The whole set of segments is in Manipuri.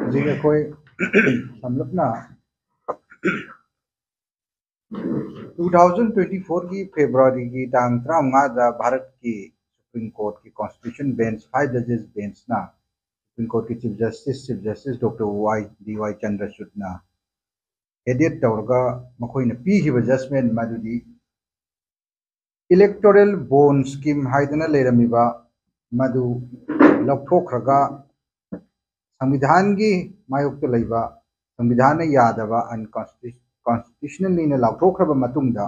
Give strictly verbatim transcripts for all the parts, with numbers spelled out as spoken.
ꯍꯧꯖꯤꯛ ꯑꯩꯈꯣꯏ ꯁꯝꯂꯞꯅ two thousand twenty fourꯒꯤ Februaryꯒꯤ ꯇꯥꯡ ꯇꯔꯥꯃꯉꯥꯗ ꯚꯥꯔꯠꯀꯤ Supreme Courtꯀꯤ Constitution Bench, five judges benchꯅ Supreme Courtꯀꯤ Chief Justice, Chief Justice Doctor Y D Y Chandrachudna headed ꯇꯧꯔꯒ ꯃꯈꯣꯏꯅ ꯄꯤꯈꯤꯕ judgment ꯃꯗꯨꯗꯤ electoral bond scheme ꯍꯥꯏꯗꯅ ꯂꯩꯔꯝꯃꯤꯕ ꯃꯗꯨ ꯂꯧꯊꯣꯛꯈ꯭ꯔꯒ ꯁꯪꯕꯤꯙꯥꯟꯒꯤ ꯃꯥꯌꯣꯛꯇ ꯂꯩꯕ, ꯁꯪꯕꯤꯙꯥꯟꯅ ꯌꯥꯗꯕ, unconstitutionallyꯅ ꯂꯥꯎꯊꯣꯛꯈ꯭ꯔꯕ ꯃꯇꯨꯡꯗ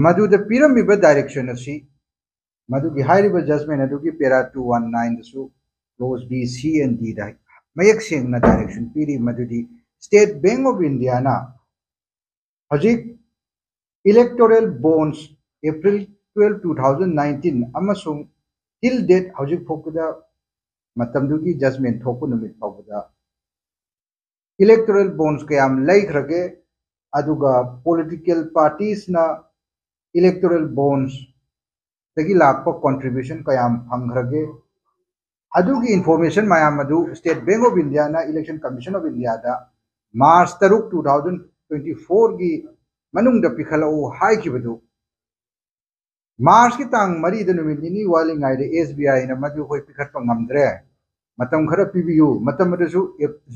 ꯃꯗꯨꯗ ꯄꯤꯔꯝꯃꯤꯕ direction ꯑꯁꯤ ꯃꯗꯨꯒꯤ ꯍꯥꯏꯔꯤꯕ judgment ꯑꯗꯨꯒꯤ para two one nineꯗꯁꯨ clause B, C and Dꯗ ꯃꯌꯦꯛ ꯁꯦꯡꯅ direction ꯄꯤꯔꯤ, ꯃꯗꯨꯗꯤ State Bank of Indiaꯅ ꯍꯧꯖꯤꯛ electoral bonds April twelve, two thousand nineteen ꯑꯃꯁꯨꯡ till date ꯍꯧꯖꯤꯛ ꯐꯥꯎꯕꯗ ꯃꯇꯝꯗꯨꯒꯤ judgment ꯊꯣꯛꯄ ꯅꯨꯃꯤꯠ ꯐꯥꯎꯕꯗ electoral bonds ꯀꯌꯥꯝ ꯂꯩꯈ꯭ꯔꯒꯦ, ꯑꯗꯨꯒ political partiesꯅ electoral bondsꯗꯒꯤ ꯂꯥꯛꯄ contribution ꯀꯌꯥꯝ ꯐꯪꯈ꯭ꯔꯒꯦ, ꯑꯗꯨꯒꯤ information ꯃꯌꯥꯝ ꯑꯗꯨ State Bank of Indiaꯅ Election Commission of Indiaꯗ March ꯇꯔꯨꯛ, two thousand twenty fourꯒꯤ ꯃꯅꯨꯡꯗ ꯄꯤꯈꯠꯂꯛꯎ ꯍꯥꯏꯈꯤꯕꯗꯨ Marchꯀꯤ ꯇꯥꯡ ꯃꯔꯤꯗ ꯅꯨꯃꯤꯠ ꯅꯤꯅꯤ ꯋꯥꯠꯂꯤꯉꯩꯗ SBIꯅ ꯃꯗꯨ ꯑꯩꯈꯣꯏ ꯄꯤꯈꯠꯄ ꯉꯝꯗ꯭ꯔꯦ, ꯃꯇꯝ ꯈꯔ ꯄꯤꯕꯤꯌꯨ, ꯃꯇꯝ ꯑꯗꯨꯁꯨ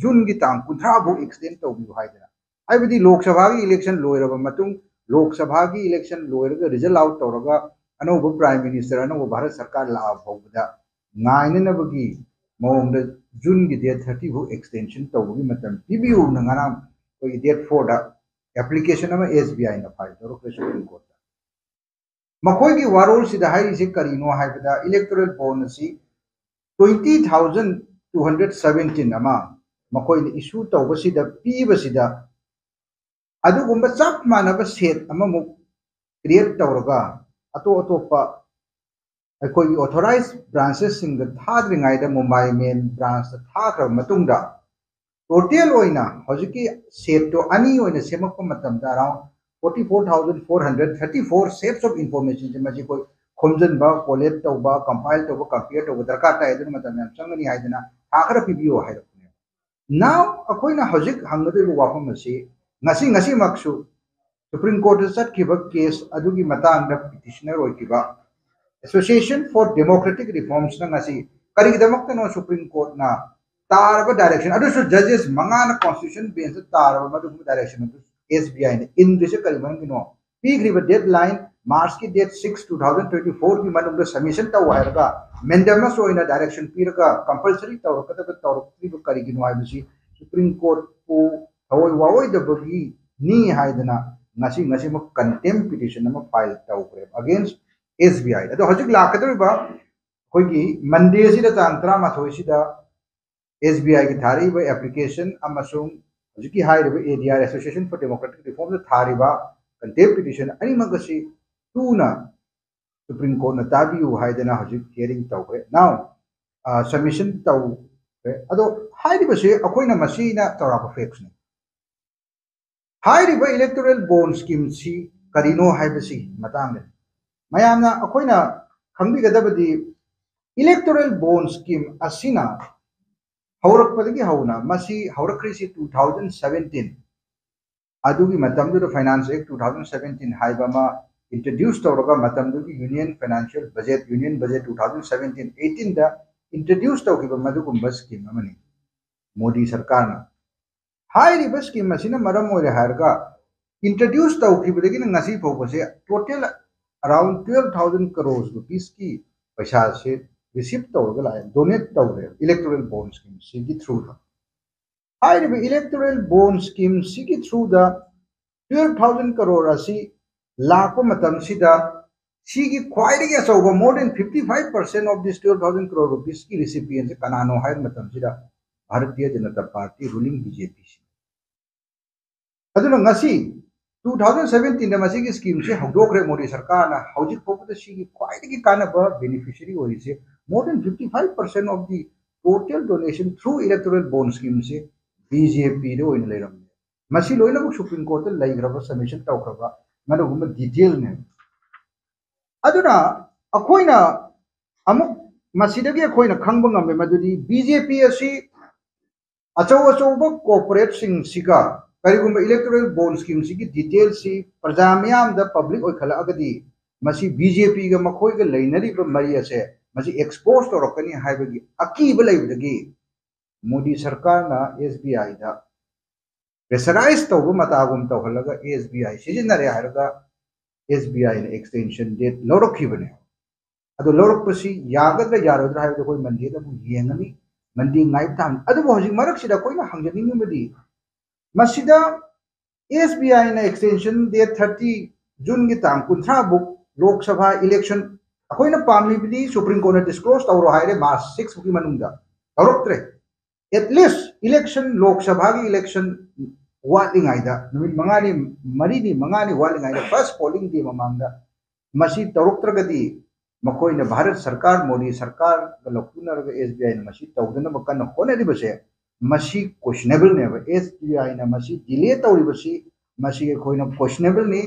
Juneꯒꯤ ꯇꯥꯡ ꯀꯨꯟꯊ꯭ꯔꯥ ꯐꯥꯎ extend ꯇꯧꯕꯤꯌꯨ ꯍꯥꯏꯗꯅ꯫ ꯍꯥꯏꯕꯗꯤ ꯂꯣꯛ ꯁꯚꯥꯒꯤ election ꯂꯣꯏꯔꯕ ꯃꯇꯨꯡ, ꯂꯣꯛ ꯁꯚꯥꯒꯤ election ꯂꯣꯏꯔꯒ result out ꯇꯧꯔꯒ ꯑꯅꯧꯕ Prime Minister, ꯑꯅꯧꯕ ꯚꯥꯔꯠ ꯁꯔꯀꯥꯔ ꯂꯥꯛꯑ ꯐꯥꯎꯕꯗ ꯉꯥꯏꯅꯅꯕꯒꯤ ꯃꯑꯣꯡꯗ Juneꯒꯤ date thirty ꯐꯥꯎ extension ꯇꯧꯕꯒꯤ ꯃꯇꯝ ꯄꯤꯕꯤꯌꯨꯅ ꯉꯔꯥꯡ ꯑꯩꯈꯣꯏꯒꯤ date fourꯗ application ꯑꯃ SBIꯅ file ꯇꯧꯔꯛꯈ꯭ꯔꯦ Supreme Courtꯇ꯫ ꯃꯈꯣꯏꯒꯤ ꯋꯥꯔꯣꯜꯁꯤꯗ ꯍꯥꯏꯔꯤꯁꯦ ꯀꯔꯤꯅꯣ ꯍꯥꯏꯕꯗ electoral bond ꯑꯁꯤ twenty thousand two hundred seventeen ꯑꯃ ꯃꯈꯣꯏꯅ issue ꯇꯧꯕꯁꯤꯗ, ꯄꯤꯕꯁꯤꯗ ꯑꯗꯨꯒꯨꯝꯕ ꯆꯞ ꯃꯥꯟꯅꯕ set ꯑꯃꯃꯨꯛ create ꯇꯧꯔꯒ ꯑꯇꯣꯞ ꯑꯇꯣꯞꯄ ꯑꯩꯈꯣꯏꯒꯤ authorized branchesꯁꯤꯡꯗ ꯊꯥꯗ꯭ꯔꯤꯉꯩꯗ Mumbai main branchꯇ ꯊꯥꯈ꯭ꯔꯕ ꯃꯇꯨꯡꯗ total ꯑꯣꯏꯅ ꯍꯧꯖꯤꯛꯀꯤ setꯇꯣ ꯑꯅꯤ ꯑꯣꯏꯅ ꯁꯦꯝꯃꯛꯄ ꯃꯇꯝꯗ around forty four thousand four hundred thirty four sets of informationꯁꯦ ꯃꯁꯤ ꯑꯩꯈꯣꯏ ꯈꯣꯝꯖꯤꯟꯕ, collate ꯇꯧꯕ, compile ꯇꯧꯕ, compare ꯇꯧꯕ ꯗꯔꯀꯥꯔ ꯇꯥꯏ, ꯑꯗꯨꯅ ꯃꯇꯝ ꯌꯥꯝ ꯆꯪꯒꯅꯤ ꯍꯥꯏꯗꯅ ꯊꯥ ꯈꯔ ꯄꯤꯕꯤꯌꯣ ꯍꯥꯏꯔꯛꯄꯅꯦ꯫ Now ꯑꯩꯈꯣꯏꯅ ꯍꯧꯖꯤꯛ ꯍꯪꯒꯗꯣꯏꯕ ꯋꯥꯐꯝ ꯑꯁꯤ, ꯉꯁꯤ ꯉꯁꯤꯃꯛꯁꯨ Supreme Courtꯇ ꯆꯠꯈꯤꯕ case ꯑꯗꯨꯒꯤ ꯃꯇꯥꯡꯗ petitioner ꯑꯣꯏꯈꯤꯕ Association for Democratic Reformsꯅ ꯉꯁꯤ ꯀꯔꯤꯒꯤꯗꯃꯛꯇꯅꯣ Supreme Courtꯅ ꯇꯥꯔꯕ direction, ꯑꯗꯨꯁꯨ judges ꯃꯉꯥꯅ constitution benchꯇ ꯇꯥꯔꯕ ꯃꯗꯨꯒꯨꯝꯕ direction ꯑꯗꯨ SBIꯅ ꯏꯟꯗ꯭ꯔꯤꯁꯦ ꯀꯔꯤ ꯃꯔꯝꯒꯤꯅꯣ? ꯄꯤꯈ꯭ꯔꯤꯕ deadline Marchꯀꯤ date six, two thousand twenty fourꯒꯤ ꯃꯅꯨꯡꯗ submission ꯇꯧ ꯍꯥꯏꯔꯒ mandamus ꯑꯣꯏꯅ direction ꯄꯤꯔꯒ compulsory ꯇꯧꯔꯛꯀꯗꯕ ꯇꯧꯔꯛꯇ꯭ꯔꯤꯕ ꯀꯔꯤꯒꯤꯅꯣ ꯍꯥꯏꯕꯁꯤ Supreme Courtꯄꯨ ꯊꯑꯣꯏ ꯋꯥꯑꯣꯏꯗꯕꯒꯤꯅꯤ ꯍꯥꯏꯗꯅ ꯉꯁꯤ ꯉꯁꯤꯃꯛ contempt petition ꯑꯃ file ꯇꯧꯈ꯭ꯔꯦꯕ against SBI꯫ ꯑꯗꯣ ꯍꯧꯖꯤꯛ ꯂꯥꯛꯀꯗꯧꯔꯤꯕ ꯑꯩꯈꯣꯏꯒꯤ Mondayꯁꯤꯗ, ꯇꯥꯡ ꯇꯔꯥꯃꯥꯊꯣꯏꯁꯤꯗ, SBIꯒꯤ ꯊꯥꯔꯛꯏꯕ application ꯑꯃꯁꯨꯡ ꯍꯧꯖꯤꯛꯀꯤ ꯍꯥꯏꯔꯤꯕ ADR, Association for Democratic Reformsꯗ ꯊꯥꯔꯤꯕ contempt petition ꯑꯅꯤꯃꯛ ꯑꯁꯤ ꯊꯨꯅ Supreme Courtꯅ ꯇꯥꯕꯤꯌꯨ ꯍꯥꯏꯗꯅ ꯍꯧꯖꯤꯛ hearing ꯇꯧꯈ꯭ꯔꯦ꯫ Now submission ꯇꯧꯈ꯭ꯔꯦ꯫ ꯑꯗꯣ ꯍꯥꯏꯔꯤꯕꯁꯤ ꯑꯩꯈꯣꯏꯅ ꯃꯁꯤꯅ ꯆꯥꯎꯔꯥꯛꯄ factsꯅꯤ꯫ ꯍꯥꯏꯔꯤꯕ electoral bond schemeꯁꯤ ꯀꯔꯤꯅꯣ ꯍꯥꯏꯕꯁꯤ ꯃꯇꯥꯡꯗ ꯃꯌꯥꯝꯅ ꯑꯩꯈꯣꯏꯅ ꯈꯪꯕꯤꯒꯗꯕꯗꯤ, electoral bond scheme ꯑꯁꯤꯅ ꯍꯧꯔꯛꯄꯗꯒꯤ ꯍꯧꯅ ꯃꯁꯤ ꯍꯧꯔꯛꯈ꯭ꯔꯤꯁꯤ two thousand seventeen, ꯑꯗꯨꯒꯤ ꯃꯇꯝꯗꯨꯗ Finance Act two thousand seventeen ꯍꯥꯏꯕ ꯑꯃ introduce ꯇꯧꯔꯒ ꯃꯇꯝꯗꯨꯒꯤ Union Financial Budget, Union Budget two thousand seventeen eighteenꯗ introduce ꯇꯧꯈꯤꯕ ꯃꯗꯨꯒꯨꯝꯕ scheme ꯑꯃꯅꯤ ꯃꯣꯗꯤ ꯁꯔꯀꯥꯔꯅ꯫ ꯍꯥꯏꯔꯤꯕ scheme ꯑꯁꯤꯅ ꯃꯔꯝ ꯑꯣꯏꯔꯦ ꯍꯥꯏꯔꯒ introduce ꯇꯧꯈꯤꯕꯗꯒꯤꯅ ꯉꯁꯤ ꯐꯥꯎꯕꯁꯦ total around twelve thousand crores rupeesꯀꯤ ꯄꯩꯁꯥꯁꯦ receive ꯇꯧꯔꯒ ꯂꯥꯛꯑꯦ, donate ꯇꯧꯔꯦ electoral bond schemeꯁꯤꯒꯤ throughꯗ꯫ ꯍꯥꯏꯔꯤꯕ electoral bond schemeꯁꯤꯒꯤ throughꯗ twelve thousand crore ꯑꯁꯤ ꯂꯥꯛꯄ ꯃꯇꯝꯁꯤꯗ ꯁꯤꯒꯤ ꯈ꯭ꯋꯥꯏꯗꯒꯤ ꯑꯆꯧꯕ, more than fifty five percent of this twelve thousand crore rupeesꯀꯤ recipientꯁꯦ ꯀꯅꯥꯅꯣ ꯍꯥꯏꯕ ꯃꯇꯝꯁꯤꯗ ꯚꯥꯔꯇꯤꯌ ꯖꯅꯇꯥ ꯄꯥꯔꯇꯤ, ruling BJPꯁꯤ꯫ ꯑꯗꯨꯅ ꯉꯁꯤ two thousand seventeenꯗ ꯃꯁꯤꯒꯤ schemeꯁꯤ ꯍꯧꯗꯣꯛꯈ꯭ꯔꯦ ꯃꯣꯗꯤ ꯁꯔꯀꯥꯔꯅ꯫ ꯍꯧꯖꯤꯛ ꯐꯥꯎꯕꯗ ꯁꯤꯒꯤ ꯈ꯭ꯋꯥꯏꯗꯒꯤ ꯀꯥꯟꯅꯕ beneficiary ꯑꯣꯏꯔꯤꯁꯦ, more than fifty five percent of the total donation through electoral bond schemeꯁꯦ BJPꯗ ꯑꯣꯏꯅ ꯂꯩꯔꯝꯃꯦ꯫ ꯃꯁꯤ ꯂꯣꯏꯅꯃꯛ Supreme Courtꯇ ꯂꯩꯈ꯭ꯔꯕ, submission ꯇꯧꯈ꯭ꯔꯕ ꯃꯗꯨꯒꯨꯝꯕ detailꯅꯦꯕ꯫ ꯑꯗꯨꯅ ꯑꯩꯈꯣꯏꯅ ꯑꯃꯨꯛ ꯃꯁꯤꯗꯒꯤ ꯑꯩꯈꯣꯏꯅ ꯈꯪꯕ ꯉꯝꯃꯦ ꯃꯗꯨꯗꯤ ꯕꯤ ꯖꯦ ꯄꯤ ꯑꯁꯤ ꯑꯆꯧ ꯑꯆꯧꯕ ꯀꯣꯔꯄꯣꯔꯦꯠꯁꯤꯡꯁꯤꯒ ꯀꯔꯤꯒꯨꯝꯕ ꯏꯂꯦꯛꯇꯣꯔꯦꯜ ꯕꯣꯟ ꯁ꯭ꯀꯤꯝꯁꯤꯒꯤ ꯗꯤꯇꯦꯜꯁꯤ ꯄ꯭ꯔꯖꯥ ꯃꯤꯌꯥꯝꯗ ꯄꯕ꯭ꯂꯤꯛ ꯑꯣꯏꯈꯠꯂꯛꯑꯒꯗꯤ ꯃꯁꯤ ꯕꯤ ꯖꯦ ꯄꯤꯒ ꯃꯈꯣꯏꯒ ꯂꯩꯅꯔꯤꯕ ꯃꯔꯤ ꯑꯁꯦ ꯃꯁꯤ ꯑꯦꯛꯁꯄꯣꯖ ꯇꯧꯔꯛꯀꯅꯤ ꯍꯥꯏꯕꯒꯤ ꯑꯀꯤꯕ ꯂꯩꯕꯗꯒꯤ ꯃꯣꯗꯤ ꯁꯔꯀꯥꯔꯅ ꯑꯦꯁ ꯕꯤ ꯑꯥꯏꯗ ꯄ꯭ꯔꯦꯁꯔꯥꯏꯁ ꯇꯧꯕ ꯃꯇꯥꯒꯨꯝ ꯇꯧꯍꯜꯂꯒ ꯑꯦꯁ ꯕꯤ ꯑꯥꯏ ꯁꯤꯖꯤꯟꯅꯔꯦ ꯍꯥꯏꯔꯒ ꯑꯦꯁ ꯕꯤ ꯑꯥꯏꯅ ꯑꯦꯛꯁꯇꯦꯟꯁꯟ ꯗꯦꯠ ꯂꯧꯔꯛꯈꯤꯕꯅꯦ꯫ ꯑꯗꯣ ꯂꯧꯔꯛꯄꯁꯤ ꯌꯥꯒꯗ꯭ꯔꯥ ꯌꯥꯔꯣꯏꯗ꯭ꯔꯥ ꯍꯥꯏꯕꯗꯨ ꯑꯩꯈꯣꯏ ꯃꯟꯗꯦꯗ ꯑꯃꯨꯛ ꯌꯦꯡꯉꯅꯤ, ꯃꯟꯗꯦ ꯉꯥꯏꯕ ꯇꯥꯕꯅꯤ꯫ ꯑꯗꯨꯕꯨ ꯍꯧꯖꯤꯛ ꯃꯔꯛꯁꯤꯗ ꯑꯩꯈꯣꯏꯅ ꯍꯪꯖꯅꯤꯡꯉꯤꯕꯗꯤ ꯃꯁꯤꯗ ꯑꯦꯁ ꯕꯤ ꯑꯥꯏꯅ ꯑꯦꯛꯁꯇꯦꯟꯁꯟ ꯗꯦꯠ ꯊꯥꯔꯇꯤ ꯖꯨꯟꯒꯤ ꯇꯥꯡ ꯀꯨꯟꯊ꯭ꯔꯥ ꯐꯥꯎ ꯂꯣꯛ ꯁꯚꯥ ꯏꯂꯦꯛꯁꯟ ꯑꯩꯈꯣꯏꯅ ꯄꯥꯝꯂꯤꯕꯗꯤ ꯁꯨꯄ꯭ꯔꯤꯝ ꯀꯣꯔꯠꯅ ꯗꯤꯁꯀ꯭ꯂꯣꯖ ꯇꯧꯔꯣ ꯍꯥꯏꯔꯦ ꯃꯥꯔꯆ ꯁꯤꯛꯁ ꯐꯥꯎꯒꯤ ꯃꯅꯨꯡꯗ ꯇꯧꯔꯛꯇ꯭ꯔꯦ꯫ ꯑꯦꯠ ꯂꯤꯁ ꯏꯂꯦꯛꯁꯟ ꯂꯣꯛ ꯁꯚꯥꯒꯤ ꯏꯂꯦꯛꯁꯟ ꯋꯥꯠꯂꯤꯉꯩꯗ ꯅꯨꯃꯤꯠ ꯃꯉꯥꯅꯤ ꯃꯔꯤꯅꯤ ꯃꯉꯥꯅꯤ ꯋꯥꯠꯂꯤꯉꯩꯗ ꯐꯥꯔꯁ ꯄꯣꯂꯤꯡ ꯗꯦ ꯃꯃꯥꯡꯗ ꯃꯁꯤ ꯇꯧꯔꯛꯇ꯭ꯔꯒꯗꯤ ꯃꯈꯣꯏꯅ ꯚꯥꯔꯠ ꯁꯔꯀꯥꯔ ꯃꯣꯗꯤ ꯁꯔꯀꯥꯔꯒ ꯂꯧꯇꯨꯅꯔꯒ ꯑꯦꯁ ꯕꯤ ꯑꯥꯏꯅ ꯃꯁꯤ ꯇꯧꯗꯅꯕ ꯀꯟꯅ ꯍꯣꯠꯅꯔꯤꯕꯁꯦ ꯃꯁꯤ ꯀꯣꯏꯁꯅꯦꯕꯜꯅꯦꯕ꯫ ꯑꯦꯁ ꯕꯤ ꯑꯥꯏꯅ ꯃꯁꯤ ꯗꯤꯂꯦ ꯇꯧꯔꯤꯕꯁꯤ ꯃꯁꯤ ꯑꯩꯈꯣꯏꯅ ꯀꯣꯏꯁꯅꯦꯕꯜꯅꯤ꯫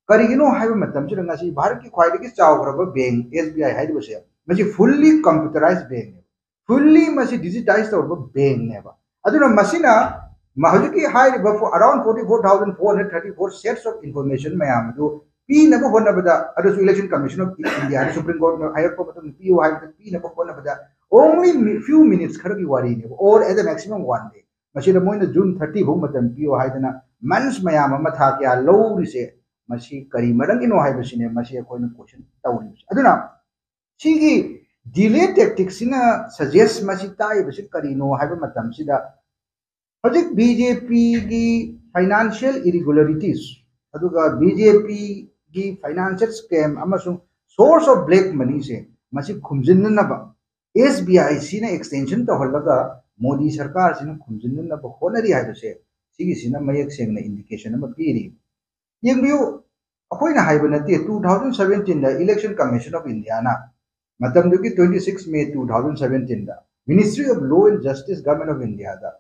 ꯀꯔꯤꯒꯤꯅꯣ ꯍꯥꯏꯕ ꯃꯇꯝꯁꯤꯗ ꯉꯁꯤ ꯚꯥꯔꯠꯀꯤ ꯈ꯭ꯋꯥꯏꯗꯒꯤ ꯆꯥꯎꯈ꯭ꯔꯕ ꯕꯦꯡ ꯑꯦꯁ ꯕꯤ ꯑꯥꯏ ꯍꯥꯏꯔꯤꯕꯁꯦ ꯃꯁꯤ ꯐꯨꯜꯂꯤ ꯀꯝꯄ꯭ꯌꯨꯇꯔꯥꯏꯖ ꯕꯦꯡꯅꯦꯕ꯫ ꯐꯨꯜꯂꯤ ꯃꯁꯤ ꯗꯤꯖꯤꯇꯥꯏꯖ ꯇꯧꯔꯕ ꯕꯦꯡꯅꯦꯕ꯫ ꯑꯗꯨꯅ ꯃꯁꯤꯅ ꯍꯧꯖꯤꯛꯀꯤ ꯍꯥꯏꯔꯤꯕ around forty four thousand four hundred thirty four sets of information ꯃꯌꯥꯝ ꯑꯗꯨ ꯄꯤꯅꯕ ꯍꯣꯠꯅꯕꯗ ꯑꯗꯨꯁꯨ ꯏꯂꯦꯛꯁꯟ ꯀꯃꯤꯁꯟ ꯑꯣꯐ ꯏꯟꯗꯤꯌꯥꯅ ꯁꯨꯄ꯭ꯔꯤꯝ ꯀꯣꯔꯠꯅ ꯍꯥꯏꯔꯛꯄ ꯃꯇꯨꯡꯗ ꯄꯤꯌꯨ ꯍꯥꯏꯕꯗ ꯄꯤꯅꯕ ꯍꯣꯠꯅꯕꯗ only few minutes ꯈꯔꯒꯤ ꯋꯥꯔꯤꯅꯦꯕ, or at the maximum one day꯫ ꯃꯁꯤꯗ ꯃꯣꯏꯅ ꯖꯨꯟ ꯊꯥꯔꯇꯤ ꯐꯥꯎ ꯃꯇꯝ ꯄꯤꯌꯨ ꯍꯥꯏꯗꯅ ꯃꯟꯁ ꯃꯌꯥꯝ ꯑꯃ ꯊꯥ ꯀꯌꯥ ꯂꯧꯔꯤꯁꯦ ꯃꯁꯤ ꯀꯔꯤ ꯃꯔꯝꯒꯤꯅꯣ ꯍꯥꯏꯕꯁꯤꯅꯦ ꯃꯁꯤ ꯑꯩꯈꯣꯏꯅ ꯀꯣꯏꯁꯟ ꯇꯧꯔꯤꯕꯁꯦ꯫ ꯑꯗꯨꯅ ꯁꯤꯒꯤ ꯗꯤꯂꯦ ꯇꯦꯛꯇꯤꯛꯁꯤꯅ ꯁꯖꯦꯁ ꯃꯁꯤ ꯇꯥꯛꯏꯕꯁꯤ ꯀꯔꯤꯅꯣ ꯍꯥꯏꯕ ꯃꯇꯝꯁꯤꯗ ꯍꯧꯖꯤꯛ ꯕꯤ ꯖꯦ ꯄꯤꯒꯤ ꯐꯥꯏꯅꯥꯟꯁꯤꯌꯦꯜ ꯏꯔꯤꯒꯨꯂꯔꯤꯇꯤꯁ ꯑꯗꯨꯒ ꯕꯤ ꯖꯦ ꯄꯤꯒꯤ ꯐꯥꯏꯅꯥꯟꯁꯤꯌꯦꯜ ꯁ꯭ꯀꯦꯝ ꯑꯃꯁꯨꯡ ꯁꯣꯔꯁ ꯑꯣꯐ ꯕ꯭ꯂꯦꯛ ꯃꯅꯤꯁꯦ ꯃꯁꯤ ꯈꯨꯝꯖꯤꯟꯅꯅꯕ ꯑꯦꯁ ꯕꯤ ꯑꯥꯏ ꯁꯤꯅ ꯑꯦꯛꯁꯇꯦꯟꯁꯟ ꯇꯧꯍꯜꯂꯒ ꯃꯣꯗꯤ ꯁꯔꯀꯥꯔꯁꯤꯅ ꯈꯨꯝꯖꯤꯟꯅꯅꯕ ꯍꯣꯠꯅꯔꯤ ꯍꯥꯏꯕꯁꯦ ꯁꯤꯒꯤꯁꯤꯅ ꯃꯌꯦꯛ ꯁꯦꯡꯅ ꯏꯟꯗꯤꯀꯦꯁꯟ ꯑꯃ ꯄꯤꯔꯤ꯫ ꯌꯦꯡꯕꯤꯌꯨ, ꯑꯩꯈꯣꯏꯅ ꯍꯥꯏꯕ ꯅꯠꯇꯦ, ꯇꯨ ꯊꯥꯎꯖꯟ ꯁꯕꯦꯟꯇꯤꯟꯗ ꯏꯂꯦꯛꯁꯟ ꯀꯃꯤꯁꯟ ꯑꯣꯐ ꯏꯟꯗꯤꯌꯥꯅ ꯃꯇꯝꯗꯨꯒꯤ twenty six May two thousand ꯁꯕꯦꯟꯇꯤꯟꯗ Ministry of Law and Justice, Government of Indiaꯗ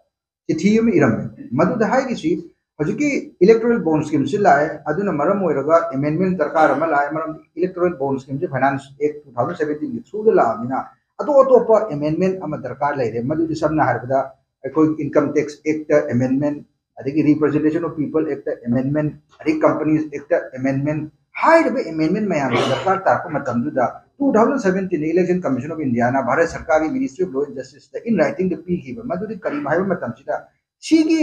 ꯆꯤꯊꯤ ꯑꯃ ꯏꯔꯝꯃꯦ꯫ ꯃꯗꯨꯗ ꯍꯥꯏꯔꯤꯁꯤ ꯍꯧꯖꯤꯛꯀꯤ ꯏꯂꯦꯛꯇꯣꯔꯦꯜ ꯕꯣꯟ ꯁ꯭ꯀꯤꯝꯁꯤ ꯂꯥꯛꯑꯦ, ꯑꯗꯨꯅ ꯃꯔꯝ ꯑꯣꯏꯔꯒ ꯑꯦꯃꯦꯟꯃꯦꯟ ꯗꯔꯀꯥꯔ ꯑꯃ ꯂꯥꯛꯑꯦ, ꯃꯔꯝꯗꯤ ꯏꯂꯦꯛꯇꯣꯔꯦꯜ ꯕꯣꯟ ꯁ꯭ꯀꯤꯝꯁꯤ ꯐꯥꯏꯅꯥꯟꯁ ꯑꯦꯛ ꯇꯨ ꯊꯥꯎꯖꯟ ꯁꯕꯦꯟꯇꯤꯟꯒꯤ ꯊ꯭ꯔꯨꯗ ꯂꯥꯛꯑꯕꯅꯤꯅ ꯑꯇꯣꯞ ꯑꯇꯣꯞꯄ ꯑꯦꯃꯦꯟꯃꯦꯟ ꯑꯃ ꯗꯔꯀꯥꯔ ꯂꯩꯔꯦ꯫ ꯃꯗꯨꯗꯤ ꯁꯝꯅ ꯍꯥꯏꯔꯕꯗ ꯑꯩꯈꯣꯏ ꯏꯟꯀꯝ ꯇꯦꯛꯁ ꯑꯦꯛꯇ ꯑꯦꯃꯦꯟꯃꯦꯟ, ꯑꯗꯒꯤ ꯔꯤꯄ꯭ꯔꯖꯦꯟꯇꯦꯁꯟ ꯑꯣꯐ ꯄꯤꯄꯜ ꯑꯦꯛꯇ ꯑꯦꯃꯦꯟꯃꯦꯟ, ꯑꯗꯒꯤ ꯀꯝꯄꯅꯤꯁ ꯑꯦꯛꯇ ꯑꯦꯃꯦꯟꯃꯦꯟ, ꯍꯥꯏꯔꯤꯕ ꯑꯦꯃꯦꯟꯃꯦꯟ ꯃꯌꯥꯝꯁꯤ ꯗꯔꯀꯥꯔ ꯇꯥꯔꯛꯄ ꯃꯇꯝꯗꯨꯗ two thousand seventeen election commission of India ꯅ ꯚꯥꯔꯠ ꯁꯔꯀꯥꯔꯒꯤ Ministry of Law and Justice ꯇ in writing ꯗ ꯄꯤꯈꯤꯕ ꯃꯗꯨꯗꯤ ꯀꯔꯤꯅꯣ ꯍꯥꯏꯕ ꯃꯇꯝꯁꯤꯗ ꯁꯤꯒꯤ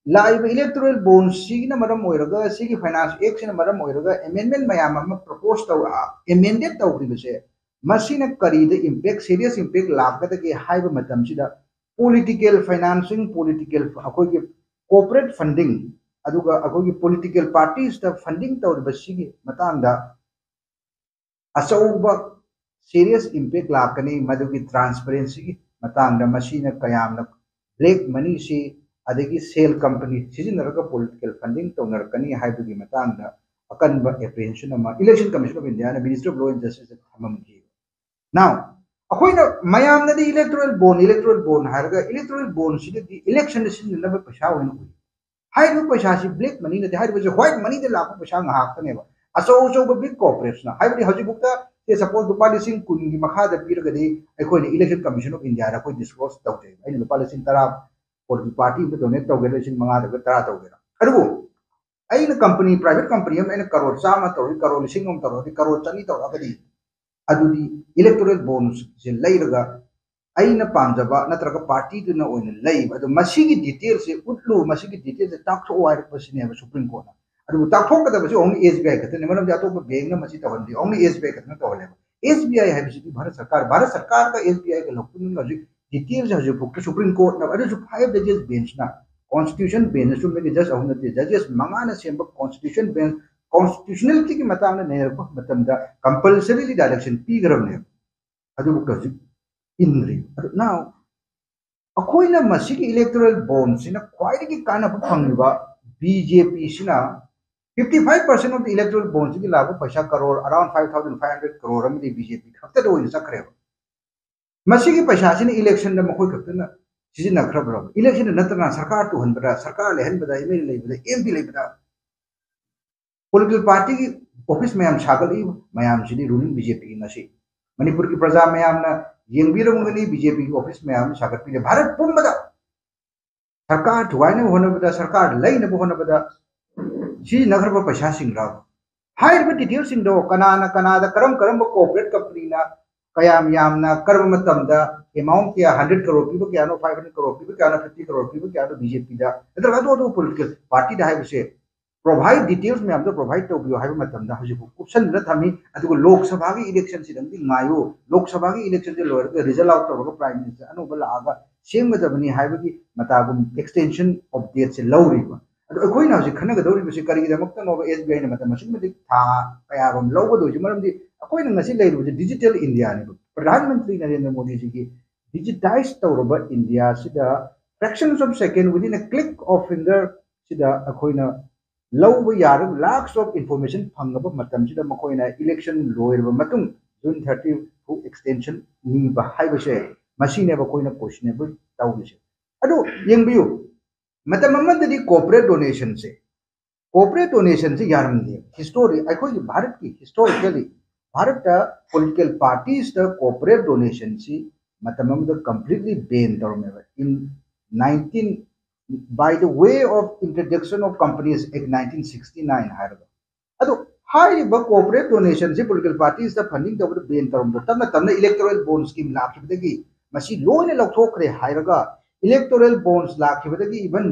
ꯂꯥꯛꯏꯕ ꯏꯂꯦꯛꯇꯣꯔꯦꯜ ꯕꯣꯟꯁꯤꯒꯤꯅ ꯃꯔꯝ ꯑꯣꯏꯔꯒ, ꯁꯤꯒꯤ ꯐꯥꯏꯅꯥꯟꯁ ꯑꯦꯛꯁꯤꯅ ꯃꯔꯝ ꯑꯣꯏꯔꯒ ꯑꯦꯃꯦꯟꯃꯦꯟ ꯃꯌꯥꯝ ꯑꯃ ꯄ꯭ꯔꯣꯄꯣꯁ ꯇꯧ ꯑꯦꯃꯦꯟꯗꯦꯠ ꯇꯧꯈ꯭ꯔꯤꯕꯁꯦ, ꯃꯁꯤꯅ ꯀꯔꯤꯗ ꯏꯝꯄꯦꯛ, ꯁꯦꯔꯤꯌꯁ ꯏꯝꯄꯦꯛ ꯂꯥꯛꯀꯗꯒꯦ ꯍꯥꯏꯕ ꯃꯇꯝꯁꯤꯗ ꯄꯣꯂꯤꯇꯤꯀꯦꯜ ꯐꯥꯏꯅꯥꯟꯁꯤꯡ, ꯄꯣꯂꯤꯇꯤꯀꯦꯜ ꯑꯩꯈꯣꯏꯒꯤ ꯀꯣꯔꯄꯣꯔꯦꯠ ꯐꯟꯗꯤꯡ, ꯑꯗꯨꯒ ꯑꯩꯈꯣꯏꯒꯤ ꯄꯣꯂꯤꯇꯤꯀꯦꯜ ꯄꯥꯔꯇꯤꯁꯇ ꯐꯟꯗꯤꯡ ꯇꯧꯔꯤꯕꯁꯤꯒꯤ ꯃꯇꯥꯡꯗ ꯑꯆꯧꯕ ꯁꯦꯔꯤꯌꯁ ꯏꯝꯄꯦꯛ ꯂꯥꯛꯀꯅꯤ꯫ ꯃꯗꯨꯒꯤ ꯇ꯭ꯔꯥꯟꯁꯄꯔꯦꯟꯁꯤꯒꯤ ꯃꯇꯥꯡꯗ, ꯃꯁꯤꯅ ꯀꯌꯥꯝꯅ ꯕ꯭ꯂꯦꯛ ꯃꯅꯤꯁꯤ ꯑꯗꯒꯤ ꯁꯦꯜ ꯀꯝꯄꯅꯤ ꯁꯤꯖꯤꯟꯅꯔꯒ ꯄꯣꯂꯤꯇꯤꯀꯦꯜ ꯐꯟꯗꯤꯡ ꯇꯧꯅꯔꯛꯀꯅꯤ ꯍꯥꯏꯕꯒꯤ ꯃꯇꯥꯡꯗ ꯑꯀꯟꯕ ꯑꯦꯄ꯭ꯔꯤꯍꯦꯟꯁꯟ ꯑꯃ Election Commission of India ꯅ Ministry of Law and Justice ꯇ ꯊꯝꯃꯝꯈꯤ꯫ Now, ꯑꯩꯈꯣꯏꯅ ꯃꯌꯥꯝꯅꯗꯤ ꯏꯂꯦꯛꯇꯣꯔꯦꯜ ꯕꯣꯟ, ꯏꯂꯦꯛꯇꯣꯔꯦꯜ ꯕꯣꯟ ꯍꯥꯏꯔꯒ ꯏꯂꯦꯛꯇꯣꯔꯦꯜ ꯕꯣꯟꯁꯤꯗꯗꯤ ꯏꯂꯦꯛꯁꯟꯗ ꯁꯤꯖꯤꯟꯅꯅꯕ ꯄꯩꯁꯥ ꯑꯣꯏꯅ ꯎꯏ꯫ ꯍꯥꯏꯔꯤꯕ ꯄꯩꯁꯥꯁꯤ ꯕ꯭ꯂꯦꯛ ꯃꯅꯤ ꯅꯠꯇꯦ, ꯍꯥꯏꯔꯤꯕꯁꯤ ꯋꯥꯏꯠ ꯃꯅꯤꯗ ꯂꯥꯛꯄ ꯄꯩꯁꯥ ꯉꯥꯛꯇꯅꯦꯕ꯫ ꯑꯆꯧ ꯑꯆꯧꯕ ꯕꯤꯛ ꯀꯣꯔꯄꯣꯔꯦꯠꯁꯅ, ꯍꯥꯏꯕꯗꯤ ꯍꯧꯖꯤꯛꯐꯥꯎꯗ, ꯁꯦ, ꯁꯄꯣꯁ ꯂꯨꯄꯥ ꯂꯤꯁꯤꯡ ꯀꯨꯟꯒꯤ ꯃꯈꯥꯗ ꯄꯤꯔꯒꯗꯤ ꯑꯩꯈꯣꯏꯅ Election Commission of India ꯗ ꯑꯩꯈꯣꯏ ꯗꯤꯁꯀ꯭ꯂꯣꯁ ꯇꯧꯖꯩꯕ꯫ ꯑꯩꯅ ꯂꯨꯄꯥ ꯂꯤꯁꯤꯡ ꯇꯔꯥ ꯄꯣꯂꯤꯇꯤꯀꯦꯜ ꯄꯥꯔꯇꯤ ꯑꯃꯗ ꯗꯣꯅꯦꯠ ꯇꯧꯒꯦꯔꯥ, ꯂꯤꯁꯤꯡ ꯃꯉꯥ ꯇꯧꯒꯦꯔꯥ, ꯇꯔꯥ ꯇꯧꯒꯦꯔꯥ, ꯑꯗꯨꯕꯨ ꯑꯩꯅ ꯀꯝꯄꯅꯤ, ꯄ꯭ꯔꯥꯏꯚꯦꯠ ꯀꯝꯄꯅꯤ ꯑꯃ ꯑꯩꯅ ꯀꯔꯣꯔ ꯆꯥꯝꯃ ꯇꯧꯔꯗꯤ, ꯀꯔꯣꯔ ꯂꯤꯁꯤꯡ ꯑꯃ ꯇꯧꯔꯗꯤ, ꯀꯔꯣꯔ ꯆꯅꯤ ꯇꯧꯔꯛꯑꯒꯗꯤ, ꯑꯗꯨꯗꯤ ꯏꯂꯦꯛꯇꯣꯔꯦꯜ ꯕꯣꯟꯁꯦ ꯂꯩꯔꯒ ꯑꯩꯅ ꯄꯥꯝꯖꯕ ꯅꯠꯇ꯭ꯔꯒ ꯄꯥꯔꯇꯤꯗꯨꯅ ꯑꯣꯏꯅ ꯂꯩꯕ꯫ ꯑꯗꯣ ꯃꯁꯤꯒꯤ ꯗꯤꯇꯦꯜꯁꯦ ꯎꯠꯂꯨ, ꯃꯁꯤꯒꯤ ꯗꯤꯇꯦꯜꯁꯦ ꯇꯥꯛꯊꯣꯛꯑꯣ ꯍꯥꯏꯔꯛꯄꯁꯤꯅꯦꯕ ꯁꯨꯄ꯭ꯔꯤꯝ ꯀꯣꯔꯠꯅ꯫ ꯑꯗꯨꯕꯨ ꯇꯥꯛꯊꯣꯛꯀꯗꯕꯁꯤ only S B I ꯈꯛꯇꯅꯤ, ꯃꯔꯝꯗꯤ ꯑꯇꯣꯞꯄ ꯕꯦꯡꯅ ꯃꯁꯤ ꯇꯧꯍꯟꯗꯦ, only S B I ꯈꯛꯇꯅ ꯇꯧꯍꯜꯂꯦꯕ꯫ S B I ꯍꯥꯏꯕꯁꯤꯗꯤ ꯚꯥꯔꯠ ꯁꯔꯀꯥꯔ, ꯚꯥꯔꯠ ꯁꯔꯀꯥꯔꯒ S B I ꯒ ꯂꯧꯁꯤꯟꯅ ꯍꯧꯖꯤꯛ ꯗꯤꯇꯦꯜꯁꯦ ꯍꯧꯖꯤꯛꯐꯥꯎꯗ ꯁꯨꯄ꯭ꯔꯤꯝ ꯀꯣꯔꯠꯅ, ꯑꯗꯨꯁꯨ five judges bench ꯅ, constitution bench ꯅ, ꯆꯨꯝꯅꯒꯤ ꯖꯁ ꯑꯍꯨꯝ ꯅꯠꯇꯦ, ꯖꯁ ꯃꯉꯥꯅ ꯁꯦꯝꯕ constitution bench, constitutionality ꯒꯤ ꯃꯇꯥꯡꯗ ꯅꯩꯅꯔꯛꯄ ꯃꯇꯝꯗ compulsorily direction ꯄꯤꯈ꯭ꯔꯕꯅꯦꯕ꯫ ꯑꯗꯨꯕꯨ ꯍꯧꯖꯤꯛ ꯏꯟꯗ꯭ꯔꯤ꯫ ꯑꯗꯨ now ꯑꯩꯈꯣꯏꯅ ꯃꯁꯤꯒꯤ ꯏꯂꯦꯛꯇꯣꯔꯦꯜ ꯕꯣꯟꯁꯤꯅ ꯈ꯭ꯋꯥꯏꯗꯒꯤ ꯀꯥꯟꯅꯕ ꯐꯪꯂꯤꯕ B J P ꯁꯤꯅ fifty five percent of the electoral bond ꯁꯤꯒꯤ ꯂꯥꯛꯄ ꯄꯩꯁꯥ crore around five thousand five hundred crore ꯑꯃꯗꯤ B J P ꯈꯛꯇꯗ ꯑꯣꯏꯅ ꯆꯠꯈ꯭ꯔꯦꯕ꯫ ꯃꯁꯤꯒꯤ ꯄꯩꯁꯥꯁꯤꯅ election ꯗ ꯃꯈꯣꯏ ꯈꯛꯇꯅ ꯁꯤꯖꯤꯟꯅꯈ꯭ꯔꯕ꯭ꯔꯕ? Election ꯗ ꯅꯠꯇꯅ ꯁꯔꯀꯥꯔ ꯇꯨꯍꯟꯕꯗ, ꯁꯔꯀꯥꯔ ꯂꯩꯍꯟꯕꯗ, M L A ꯂꯩꯕꯗ, M P ꯂꯩꯕꯗ, ꯄꯣꯂꯤꯇꯤꯀꯦꯜ ꯄꯥꯔꯇꯤꯒꯤ ꯑꯣꯐꯤꯁ ꯃꯌꯥꯝ ꯁꯥꯒꯠꯂꯛꯏꯕ ꯃꯌꯥꯝꯁꯤꯗꯤ ruling B J P ꯒꯤ ꯉꯁꯤ ꯃꯅꯤꯄꯨꯔꯒꯤ ꯄ꯭ꯔꯖꯥ ꯃꯌꯥꯝꯅ ꯌꯦꯡꯕꯤꯔꯝꯒꯅꯤ, ꯕꯤ ꯖꯦ ꯄꯤꯒꯤ ꯑꯣꯐꯤꯁ ꯃꯌꯥꯝ ꯑꯃ ꯁꯥꯒꯠꯄꯤꯔꯦ꯫ ꯚꯥꯔꯠ ꯄꯨꯝꯕꯗ ꯁꯔꯀꯥꯔ ꯊꯨꯒꯥꯏꯅꯕ ꯍꯣꯠꯅꯕꯗ, ꯁꯔꯀꯥꯔ ꯂꯩꯅꯕ ꯍꯣꯠꯅꯕꯗ ꯁꯤꯖꯤꯟꯅꯈ꯭ꯔꯕ ꯄꯩꯁꯥꯁꯤꯡꯔꯕ? ꯍꯥꯏꯔꯤꯕ ꯗꯤꯇꯦꯜꯁꯤꯡꯗꯣ ꯀꯅꯥꯅ ꯀꯅꯥꯗ, ꯀꯔꯝ ꯀꯔꯝꯕ ꯀꯣꯔꯄꯣꯔꯦꯠ ꯀꯝꯄꯅꯤꯅ ꯀꯌꯥꯝ ꯌꯥꯝꯅ, ꯀꯔꯝꯕ ꯃꯇꯝꯗ, ꯑꯦꯃꯥꯎꯟ ꯀꯌꯥ, ꯍꯟꯗ꯭ꯔꯦꯠ ꯀꯔꯣꯔ ꯄꯤꯕ ꯀꯌꯥꯅꯣ, ꯐꯥꯏꯚ ꯍꯟꯗ꯭ꯔꯦꯠ ꯀꯔꯣꯔ ꯄꯤꯕ ꯀꯌꯥꯅꯣ, ꯐꯤꯐꯇꯤ ꯀꯔꯣꯔ ꯄꯤꯕ ꯀꯌꯥꯅꯣ ꯕꯤ ꯖꯦ ꯄꯤꯗ, ꯅꯠꯇ꯭ꯔꯒ ꯑꯇꯣꯞ ꯑꯇꯣꯞꯄ ꯄꯣꯂꯤꯇꯤꯀꯦꯜ ꯄꯥꯔꯇꯤꯗ ꯍꯥꯏꯕꯁꯦ ꯄ꯭ꯔꯣꯚꯥꯏꯠ, ꯗꯤꯇꯦꯜꯁ ꯃꯌꯥꯝꯗꯣ ꯄ꯭ꯔꯣꯚꯥꯏꯠ ꯇꯧꯕꯤꯌꯨ ꯍꯥꯏꯕ ꯃꯇꯝꯗ ꯍꯧꯖꯤꯛ ꯐꯥꯎ ꯀꯨꯞꯁꯟꯗꯨꯅ ꯊꯝꯃꯤ꯫ ꯑꯗꯨꯒ ꯂꯣꯛ ꯁꯚꯥꯒꯤ ꯏꯂꯦꯛꯁꯟꯁꯤꯗꯪꯗꯤ ꯉꯥꯏꯌꯨ, ꯂꯣꯛ ꯁꯚꯥꯒꯤ ꯏꯂꯦꯛꯁꯟꯁꯦ ꯂꯣꯏꯔꯒ ꯔꯤꯖꯜ ꯑꯥꯎꯠ ꯇꯧꯔꯒ ꯄ꯭ꯔꯥꯏꯝ ꯃꯤꯅꯤꯁꯇꯔ ꯑꯅꯧꯕ ꯂꯥꯛꯑꯒ ꯁꯦꯝꯒꯗꯕꯅꯤ ꯍꯥꯏꯕꯒꯤ ꯃꯇꯥꯒꯨꯝ ꯑꯦꯛꯁꯇꯦꯟꯁꯟ ꯑꯣꯐ ꯗꯦꯠꯁꯦ ꯂꯧꯔꯤꯕ꯫ ꯑꯗꯣ ꯑꯩꯈꯣꯏꯅ ꯍꯧꯖꯤꯛ ꯈꯟꯅꯒꯗꯧꯔꯤꯕꯁꯤ ꯀꯔꯤꯒꯤꯗꯃꯛꯇꯅꯣꯕ ꯑꯦꯁ ꯕꯤ ꯑꯥꯏꯅ ꯃꯇꯝ ꯑꯁꯨꯛꯀꯤ ꯃꯇꯤꯛ ꯊꯥ ꯀꯌꯥꯔꯣꯝ ꯂꯧꯒꯗꯧꯔꯤꯁꯤ? ꯃꯔꯝꯗꯤ ꯑꯩꯈꯣꯏꯅ ꯉꯁꯤ ꯂꯩꯔꯤꯕꯁꯤ ꯗꯤꯖꯤꯇꯦꯜ ꯏꯟꯗꯤꯌꯥꯅꯦꯕ꯫ ꯄ꯭ꯔꯙꯥꯟ ꯃꯟꯇ꯭ꯔꯤ ꯅꯔꯦꯟꯗ꯭ꯔ ꯃꯣꯗꯤꯖꯤꯒꯤ ꯗꯤꯖꯤꯇꯥꯏꯖ ꯇꯧꯔꯕ ꯏꯟꯗꯤꯌꯥꯁꯤꯗ fraction of second, within a click of finger ꯁꯤꯗ ꯑꯩꯈꯣꯏꯅ ꯂꯧꯕ ꯌꯥꯔꯕ lakhs of information ꯐꯪꯉꯕ ꯃꯇꯝꯁꯤꯗ ꯃꯈꯣꯏꯅ ꯏꯂꯦꯛꯁꯟ ꯂꯣꯏꯔꯕ ꯃꯇꯨꯡ ꯖꯨꯟ ꯊꯥꯔꯇꯤ ꯐꯥꯎ ꯑꯦꯛꯁꯇꯦꯟꯁꯟ ꯅꯤꯕ ꯍꯥꯏꯕꯁꯦ, ꯃꯁꯤꯅꯦꯕ ꯑꯩꯈꯣꯏꯅ ꯀꯣꯏꯁꯅꯦꯕꯜ ꯇꯧꯔꯤꯁꯦ꯫ ꯑꯗꯨ ꯌꯦꯡꯕꯤꯌꯨ, ꯃꯇꯝ ꯑꯃꯗꯗꯤ ꯀꯣꯔꯄꯣꯔꯦꯠ ꯗꯣꯅꯦꯁꯟꯁꯦ, ꯀꯣꯔꯄꯣꯔꯦꯠ ꯗꯣꯅꯦꯁꯟꯁꯦ ꯌꯥꯔꯝꯗꯦ꯫ ꯍꯤꯁꯇꯣꯔꯤ, ꯑꯩꯈꯣꯏꯒꯤ ꯚꯥꯔꯠꯀꯤ ꯍꯤꯁꯇꯣꯔꯤꯀꯦꯜꯂꯤ ꯚꯥꯔꯠꯇ ꯄꯣꯂꯤꯇꯤꯀꯦꯜ ꯄꯥꯔꯇꯤꯁꯇ ꯀꯣꯔꯄꯣꯔꯦꯠ ꯗꯣꯅꯦꯁꯟꯁꯤ ꯃꯇꯝ ꯑꯃꯗ ꯀꯝꯄ꯭ꯂꯤꯠꯂꯤ ꯕꯦꯟ ꯇꯧꯔꯝꯃꯦꯕ꯫ In nineteen, by the way of introduction of Companies Act nineteen sixty nine ꯍꯥꯏꯔꯒ꯫ ꯑꯗꯣ ꯍꯥꯏꯔꯤꯕ ꯀꯣꯔꯄꯣꯔꯦꯠ ꯗꯣꯅꯦꯁꯟꯁꯤ ꯄꯣꯂꯤꯇꯤꯀꯦꯜ ꯄꯥꯔꯇꯤꯁꯇ ꯐꯟꯗꯤꯡ ꯇꯧꯕꯗ ꯕꯦꯟ ꯇꯧꯔꯝꯕꯗꯣ ꯇꯞꯅ ꯇꯞꯅ ꯏꯂꯦꯛꯇꯣꯔꯦꯜ ꯕꯣꯟ ꯁ꯭ꯀꯤꯝ ꯂꯥꯛꯈꯤꯕꯗꯒꯤ ꯃꯁꯤ ꯂꯣꯏꯅ ꯂꯧꯊꯣꯛꯈ꯭ꯔꯦ ꯍꯥꯏꯔꯒ, ꯏꯂꯦꯛꯇꯣꯔꯦꯜ ꯕꯣꯟꯁ ꯂꯥꯛꯈꯤꯕꯗꯒꯤ even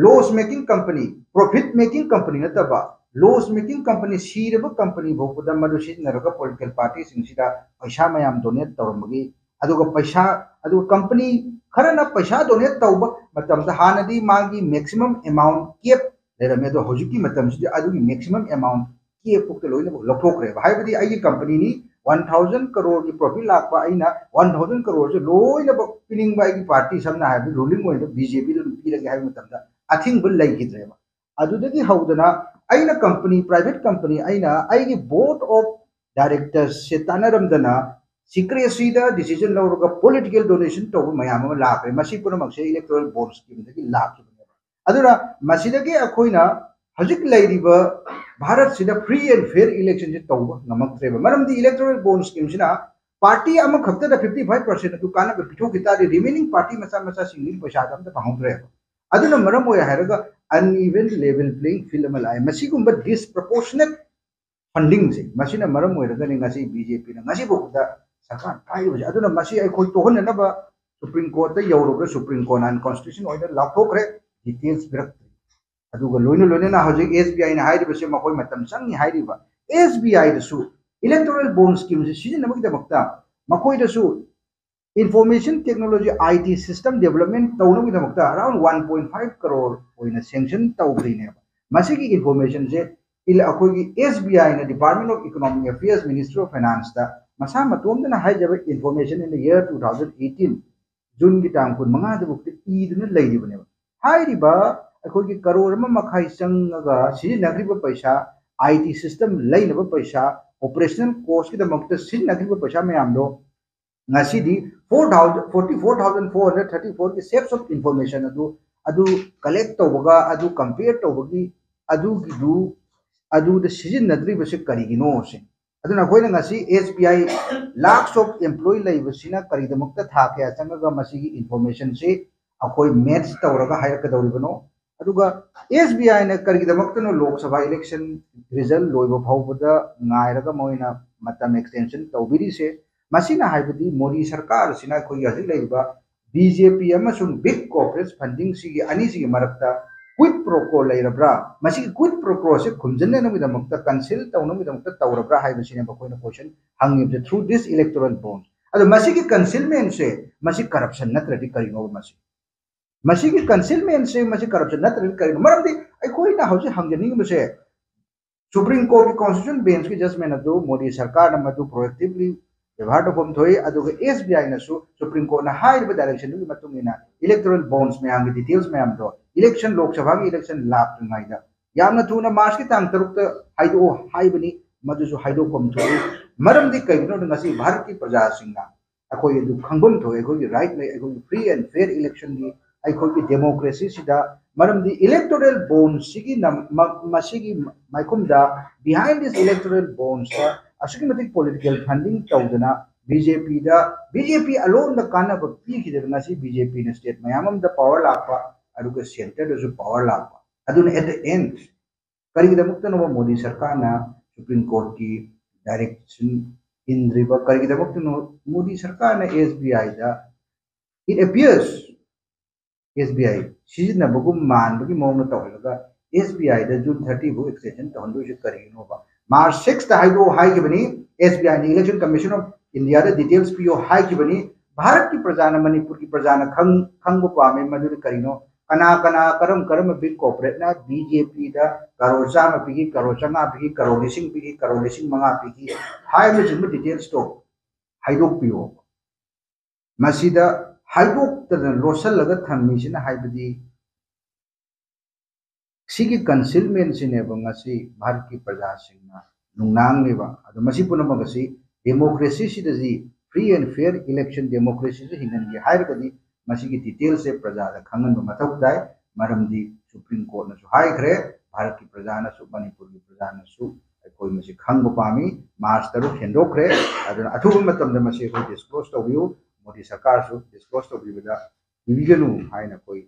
loss making company, profit making company ꯅꯠꯇꯕ loss making company, ꯁꯤꯔꯕ ꯀꯝꯄꯅꯤ ꯐꯥꯎꯕꯗ ꯃꯗꯨ ꯁꯤꯖꯤꯟꯅꯔꯒ ꯄꯣꯂꯤꯇꯤꯀꯦꯜ ꯄꯥꯔꯇꯤꯁꯤꯡꯁꯤꯗ ꯄꯩꯁꯥ ꯃꯌꯥꯝ ꯗꯣꯅꯦꯠ ꯇꯧꯔꯝꯕꯒꯤ, ꯑꯗꯨꯒ ꯄꯩꯁꯥ, ꯑꯗꯨꯒ ꯀꯝꯄꯅꯤ ꯈꯔꯅ ꯄꯩꯁꯥ ꯗꯣꯅꯦꯠ ꯇꯧꯕ ꯃꯇꯝꯗ ꯍꯥꯟꯅꯗꯤ ꯃꯥꯒꯤ ꯃꯦꯛꯁꯤꯃꯝ ꯑꯦꯃꯥꯎꯟ ꯀꯦꯞ ꯂꯩꯔꯝꯃꯦ, ꯑꯗꯣ ꯍꯧꯖꯤꯛꯀꯤ ꯃꯇꯝꯁꯤꯗꯤ ꯑꯗꯨꯒꯤ ꯃꯦꯛꯁꯤꯃꯝ ꯑꯦꯃꯥꯎꯟ ꯀꯦꯞ ꯐꯥꯎꯗ ꯂꯣꯏꯅꯃꯛ ꯂꯧꯊꯣꯛꯈ꯭ꯔꯦꯕ꯫ ꯍꯥꯏꯕꯗꯤ ꯑꯩꯒꯤ ꯀꯝꯄꯅꯤꯅꯤ, ꯋꯥꯟ ꯊꯥꯎꯖꯟ ꯀꯔꯣꯔꯒꯤ ꯄ꯭ꯔꯣꯐꯤꯠ ꯂꯥꯛꯄ, ꯑꯩꯅ ꯋꯥꯟ ꯊꯥꯎꯖꯟ ꯀꯔꯣꯔꯁꯦ ꯂꯣꯏꯅꯃꯛ ꯄꯤꯅꯤꯡꯕ ꯑꯩꯒꯤ ꯄꯥꯔꯇꯤ, ꯁꯝꯅ ꯍꯥꯏꯔꯕꯗ ꯔꯨꯂꯤꯡ ꯑꯣꯏꯅ ꯕꯤ ꯖꯦ ꯄꯤꯗ ꯑꯗꯨꯝ ꯄꯤꯔꯒꯦ ꯍꯥꯏꯕ ꯃꯇꯝꯗ ꯑꯊꯤꯡꯕ ꯂꯩꯈꯤꯗ꯭ꯔꯦꯕ꯫ ꯑꯗꯨꯗꯒꯤ ꯍꯧꯗꯅ ꯑꯩꯅ ꯀꯝꯄꯅꯤ, ꯄ꯭ꯔꯥꯏꯚꯦꯠ ꯀꯝꯄꯅꯤ, ꯑꯩꯅ ꯑꯩꯒꯤ ꯕꯣꯔꯗ ꯑꯣꯐ ꯗꯥꯏꯔꯦꯛꯇꯔꯁꯁꯦ ꯇꯥꯟꯅꯔꯝꯗꯅ ꯁꯤꯀ꯭ꯔꯦꯁꯤꯗ ꯗꯤꯁꯤꯖꯟ ꯂꯧꯔꯒ ꯄꯣꯂꯤꯇꯤꯀꯦꯜ ꯗꯣꯅꯦꯁꯟ ꯇꯧꯕ ꯃꯌꯥꯝ ꯑꯃ ꯂꯥꯛꯈ꯭ꯔꯦ꯫ ꯃꯁꯤ ꯄꯨꯝꯅꯃꯛꯁꯦ ꯏꯂꯦꯛꯇꯣꯔꯦꯜ ꯕꯣꯟ ꯁ꯭ꯀꯤꯝꯗꯒꯤ ꯂꯥꯛꯈꯤꯕꯅꯦꯕ꯫ ꯑꯗꯨꯅ ꯃꯁꯤꯗꯒꯤ ꯑꯩꯈꯣꯏꯅ ꯍꯧꯖꯤꯛ ꯂꯩꯔꯤꯕ ꯚꯥꯔꯠꯁꯤꯗ ꯐ꯭ꯔꯤ ꯑꯦꯟ ꯐꯦꯌꯔ ꯏꯂꯦꯛꯁꯟꯁꯦ ꯇꯧꯕ ꯉꯝꯃꯛꯇ꯭ꯔꯦꯕ꯫ ꯃꯔꯝꯗꯤ ꯏꯂꯦꯛꯇꯣꯔꯦꯜ ꯕꯣꯟ ꯁ꯭ꯀꯤꯝꯁꯤꯅ party ꯑꯃꯈꯛꯇꯗ fifty five percent ꯑꯗꯨ ꯀꯥꯟꯅꯕ ꯄꯤꯊꯣꯛꯈꯤ ꯇꯥꯔꯗꯤ remaining party ꯃꯆꯥ ꯃꯆꯥꯁꯤꯡꯒꯤ ꯄꯩꯁꯥꯗꯣ ꯑꯝꯇ ꯐꯪꯍꯧꯗ꯭ꯔꯦꯕ꯫ ꯑꯗꯨꯅ ꯃꯔꯝ ꯑꯣꯏꯔ ꯍꯥꯏꯔꯒ uneven level playing field ꯑꯃ ꯂꯥꯛꯑꯦ꯫ ꯃꯁꯤꯒꯨꯝꯕ disproportionate fundingꯁꯦ, ꯃꯁꯤꯅ ꯃꯔꯝ ꯑꯣꯏꯔꯒꯅꯤ ꯉꯁꯤ BJPꯅ ꯉꯁꯤ ꯐꯥꯎꯕꯗ ꯁꯔꯀꯥꯔ ꯄꯥꯏꯔꯤꯕꯁꯦ꯫ ꯑꯗꯨꯅ ꯃꯁꯤ ꯑꯩꯈꯣꯏ ꯇꯣꯛꯍꯟꯅꯅꯕ Supreme Courtꯇ ꯌꯧꯔꯨꯕꯗ Supreme Court unconstitutional ꯑꯣꯏꯅ ꯂꯥꯎꯊꯣꯛꯈ꯭ꯔꯦ, details ꯄꯤꯔꯛꯇ꯭ꯔꯤ꯫ ꯑꯗꯨꯒ ꯂꯣꯏꯅ ꯂꯣꯏꯅꯅ ꯍꯧꯖꯤꯛ SBIꯅ ꯍꯥꯏꯔꯤꯕꯁꯦ ꯃꯈꯣꯏ ꯃꯇꯝ ꯆꯪꯉꯤ ꯍꯥꯏꯔꯤꯕ, SBIꯗꯁꯨ electoral bond schemeꯁꯦ ꯁꯤꯖꯤꯟꯅꯕꯒꯤꯗꯃꯛꯇ ꯃꯈꯣꯏꯗꯁꯨ information technology, IT system development ꯇꯧꯅꯕꯒꯤꯗꯃꯛꯇ around one point five crore ꯑꯣꯏꯅ sanction ꯇꯧꯈ꯭ꯔꯤꯅꯦꯕ꯫ ꯃꯁꯤꯒꯤ informationꯁꯦ ꯑꯩꯈꯣꯏꯒꯤ SBIꯅ Department of Economic Affairs, Ministry of Financeꯇ ꯃꯁꯥ ꯃꯇꯣꯝꯇꯅ ꯍꯥꯏꯖꯕ information in the year two thousand eighteen Juneꯒꯤ ꯇꯥꯡ ꯀꯨꯟꯃꯉꯥꯗꯐꯥꯎꯗ ꯏꯗꯨꯅ ꯂꯩꯔꯤꯕꯅꯦꯕ꯫ ꯍꯥꯏꯔꯤꯕ ꯑꯩꯈꯣꯏꯒꯤ ꯀꯔꯣꯔ ꯑꯃ ꯃꯈꯥꯏ ꯆꯪꯉꯒ ꯁꯤꯖꯤꯟꯅꯈ꯭ꯔꯤꯕ ꯄꯩꯁꯥ, IT system ꯂꯩꯅꯕ ꯄꯩꯁꯥ, operational costꯀꯤꯗꯃꯛꯇ ꯁꯤꯖꯤꯟꯅꯈ꯭ꯔꯤꯕ ꯄꯩꯁꯥ ꯃꯌꯥꯝꯗꯣ ꯉꯁꯤꯗꯤ four thousand, forty four thousand four hundred thirty fourꯒꯤ sets of information ꯑꯗꯨ, ꯑꯗꯨ collect ꯇꯧꯕꯒ, ꯑꯗꯨ compare ꯇꯧꯕꯒꯤ, ꯑꯗꯨꯒꯤꯗꯨ, ꯑꯗꯨꯗ ꯁꯤꯖꯤꯟꯅꯗ꯭ꯔꯤꯕꯁꯦ ꯀꯔꯤꯒꯤꯅꯣ ꯁꯤ꯫ ꯑꯗꯨꯅ ꯑꯩꯈꯣꯏꯅ ꯉꯁꯤ SBI lakhs of employee ꯂꯩꯕꯁꯤꯅ ꯀꯔꯤꯒꯤꯗꯃꯛꯇ ꯊꯥ ꯀꯌꯥ ꯆꯪꯉꯒ ꯃꯁꯤꯒꯤ informationꯁꯤ ꯑꯩꯈꯣꯏ match ꯇꯧꯔꯒ ꯍꯥꯏꯔꯛꯀꯗꯧꯔꯤꯕꯅꯣ? ꯑꯗꯨꯒ SBIꯅ ꯀꯔꯤꯒꯤꯗꯃꯛꯇꯅꯣ Lok Sabha election result ꯂꯣꯏꯕ ꯐꯥꯎꯕꯗ ꯉꯥꯏꯔꯒ ꯃꯣꯏꯅ ꯃꯇꯝ extension ꯇꯧꯕꯤꯔꯤꯁꯦ? ꯃꯁꯤꯅ ꯍꯥꯏꯕꯗꯤ ꯃꯣꯗꯤ ꯁꯔꯀꯥꯔꯁꯤꯅ ꯑꯩꯈꯣꯏꯒꯤ ꯍꯧꯖꯤꯛ ꯂꯩꯔꯤꯕ BJP ꯑꯃꯁꯨꯡ big corporate fundingꯁꯤꯒꯤ ꯑꯅꯤꯁꯤꯒꯤ ꯃꯔꯛꯇ quid pro quo ꯂꯩꯔꯕ꯭ꯔꯥ? ꯃꯁꯤꯒꯤ quid pro quoꯁꯦ ꯈꯨꯝꯖꯤꯟꯅꯅꯕꯒꯤꯗꯃꯛꯇ, cancel ꯇꯧꯅꯕꯒꯤꯗꯃꯛꯇ ꯇꯧꯔꯕ꯭ꯔꯥ ꯍꯥꯏꯕꯁꯤꯅꯦꯕ ꯑꯩꯈꯣꯏꯅ question ꯍꯪꯉꯤꯕꯁꯦ through this electoral bond꯫ ꯑꯗꯣ ꯃꯁꯤꯒꯤ concealmentꯁꯦ, ꯃꯁꯤ corruption ꯅꯠꯇ꯭ꯔꯗꯤ ꯀꯔꯤꯅꯣꯕ ꯃꯁꯤ? ꯃꯁꯤꯒꯤ concealmentꯁꯦ, ꯃꯁꯤ corruption ꯅꯠꯇ꯭ꯔꯗꯤ ꯀꯔꯤꯅꯣ? ꯃꯔꯝꯗꯤ ꯑꯩꯈꯣꯏꯅ ꯍꯧꯖꯤꯛ ꯍꯪꯖꯅꯤꯡꯉꯤꯕꯁꯦ, Supreme Courtꯀꯤ constitutional benchꯀꯤ judgment ꯑꯗꯨ ꯃꯣꯗꯤ ꯁꯔꯀꯥꯔꯅ ꯃꯗꯨ proactively ꯕꯦꯕꯥꯔ ꯇꯧꯐꯝ ꯊꯣꯛꯏ, ꯑꯗꯨꯒ SBIꯅꯁꯨ Supreme Courtꯅ ꯍꯥꯏꯔꯤꯕ directionꯗꯨꯒꯤ ꯃꯇꯨꯡ ꯏꯟꯅ electoral bonds ꯃꯌꯥꯝꯒꯤ details ꯃꯌꯥꯝꯗꯣ election, Lok Sabhaꯒꯤ election ꯂꯥꯛꯇ꯭ꯔꯤꯉꯩꯗ ꯌꯥꯝꯅ ꯊꯨꯅ Marchꯀꯤ ꯇꯥꯡ ꯇꯔꯨꯛꯇ ꯍꯥꯏꯗꯣꯛꯑꯣ ꯍꯥꯏꯕꯅꯤ, ꯃꯗꯨꯁꯨ ꯍꯥꯏꯗꯣꯛꯐꯝ ꯊꯣꯛꯏ꯫ ꯃꯔꯝꯗꯤ ꯀꯩꯒꯤꯅꯣꯗ ꯉꯁꯤ ꯚꯥꯔꯠꯀꯤ ꯄ꯭ꯔꯖꯥꯁꯤꯡꯅ ꯑꯩꯈꯣꯏ ꯑꯗꯨ ꯈꯪꯐꯝ ꯊꯣꯛꯏ, ꯑꯩꯈꯣꯏꯒꯤ right ꯂꯩ, ꯑꯩꯈꯣꯏꯒꯤ free and fair electionꯒꯤ ꯑꯩꯈꯣꯏꯒꯤ democracyꯁꯤꯗ꯫ ꯃꯔꯝꯗꯤ electoral bondsꯁꯤꯒꯤ ꯅꯝ-, ꯃ-, ꯃꯁꯤꯒꯤ ꯃꯥꯏꯈꯨꯝꯗ behind this electoral bondsꯇ ꯑꯁꯨꯛꯀꯤ ꯃꯇꯤꯛ political funding ꯇꯧꯗꯅ ꯕꯤ ꯖꯦ ꯄꯤꯗ, ꯕꯤ ꯖꯦ ꯄꯤ ꯑꯂꯣꯟꯗ ꯀꯥꯟꯅꯕ ꯄꯤꯈꯤꯗꯅ ꯉꯁꯤ ꯕꯤ ꯖꯦ ꯄꯤꯅ state ꯃꯌꯥꯝ ꯑꯃꯗ power ꯂꯥꯛꯄ, ꯑꯗꯨꯒ centreꯗꯁꯨ power ꯂꯥꯛꯄ꯫ ꯑꯗꯨꯅ at the end ꯀꯔꯤꯒꯤꯗꯃꯛꯇꯅꯣꯕ ꯃꯣꯗꯤ ꯁꯔꯀꯥꯔꯅ Supreme Courtꯀꯤ direction ꯏꯟꯗ꯭ꯔꯤꯕ? ꯀꯔꯤꯒꯤꯗꯃꯛꯇꯅꯣ ꯃꯣꯗꯤ ꯁꯔꯀꯥꯔꯅ S B Iꯗ, it appears, S B I ꯁꯤꯖꯤꯟꯅꯕꯒꯨꯝ ꯃꯥꯟꯕꯒꯤ ꯃꯑꯣꯡꯗ ꯇꯧꯍꯜꯂꯒ S B Iꯗ June thirty ꯐꯥꯎ extension ꯇꯧꯍꯟꯗꯣꯏꯁꯦ ꯀꯔꯤꯒꯤꯅꯣꯕ? March sixꯇ ꯍꯥꯏꯗꯣꯛꯑꯣ ꯍꯥꯏꯈꯤꯕꯅꯤ, S B Iꯅ, Election Commission of Indiaꯗ details ꯄꯤꯌꯣ ꯍꯥꯏꯈꯤꯕꯅꯤ꯫ ꯚꯥꯔꯠꯀꯤ ꯄ꯭ꯔꯖꯥꯅ, ꯃꯅꯤꯄꯨꯔꯒꯤ ꯄ꯭ꯔꯖꯥꯅ ꯈꯪ-, ꯈꯪꯕ ꯄꯥꯝꯃꯤ, ꯃꯗꯨꯗꯤ ꯀꯔꯤꯅꯣ? ꯀꯅꯥ ꯀꯅꯥ, ꯀꯔꯝ ꯀꯔꯝꯕ big corporateꯅ B J Pꯗ ꯀꯔꯣꯔ ꯆꯥꯝꯃ ꯄꯤꯈꯤ, ꯀꯔꯣꯔ ꯆꯥꯝꯃꯉꯥ ꯄꯤꯈꯤ, ꯀꯔꯣꯔ ꯂꯤꯁꯤꯡ ꯄꯤꯈꯤ, ꯀꯔꯣꯔ ꯂꯤꯁꯤꯡ ꯃꯉꯥ ꯄꯤꯈꯤ ꯍꯥꯏꯕꯅꯆꯤꯡꯕ detailsꯇꯣ ꯍꯥꯏꯗꯣꯛꯄꯤꯌꯣ꯫ ꯃꯁꯤꯗ ꯍꯥꯏꯗꯣꯛꯇꯅ ꯂꯣꯠꯁꯤꯜꯂꯒ ꯊꯝꯃꯤꯁꯤꯅ ꯍꯥꯏꯕꯗꯤ ꯁꯤꯒꯤ concealmentꯁꯤꯅꯦꯕ ꯉꯁꯤ ꯚꯥꯔꯠꯀꯤ ꯄ꯭ꯔꯖꯥꯁꯤꯡꯅ ꯅꯨꯡꯅꯥꯡꯂꯤꯕ꯫ ꯑꯗꯣ ꯃꯁꯤ ꯄꯨꯝꯅꯃꯛ ꯑꯁꯤ democracyꯁꯤꯗꯗꯤ free and fair election democracyꯁꯨ ꯍꯤꯡꯍꯟꯒꯦ ꯍꯥꯏꯔꯒꯗꯤ ꯃꯁꯤꯒꯤ detailsꯁꯦ ꯄ꯭ꯔꯖꯥꯗ ꯈꯪꯍꯟꯕ ꯃꯊꯧ ꯇꯥꯏ꯫ ꯃꯔꯝꯗꯤ Supreme Courtꯅꯁꯨ ꯍꯥꯏꯈ꯭ꯔꯦ, ꯚꯥꯔꯠꯀꯤ ꯄ꯭ꯔꯖꯥꯅꯁꯨ, ꯃꯅꯤꯄꯨꯔꯒꯤ ꯄ꯭ꯔꯖꯥꯅꯁꯨ ꯑꯩꯈꯣꯏ ꯃꯁꯤ ꯈꯪꯕ ꯄꯥꯝꯃꯤ꯫ March ꯇꯔꯨꯛ ꯍꯦꯟꯗꯣꯛꯈ꯭ꯔꯦ, ꯑꯗꯨꯅ ꯑꯊꯨꯕ ꯃꯇꯝꯗ ꯃꯁꯤ ꯑꯩꯈꯣꯏ disclose ꯇꯧꯕꯤꯌꯨ꯫ ꯃꯣꯗꯤ ꯁꯔꯀꯥꯔꯁꯨ disclose ꯇꯧꯕꯤꯕꯗ ꯏꯕꯤꯒꯅꯨ ꯍꯥꯏꯅ ꯑꯩꯈꯣꯏ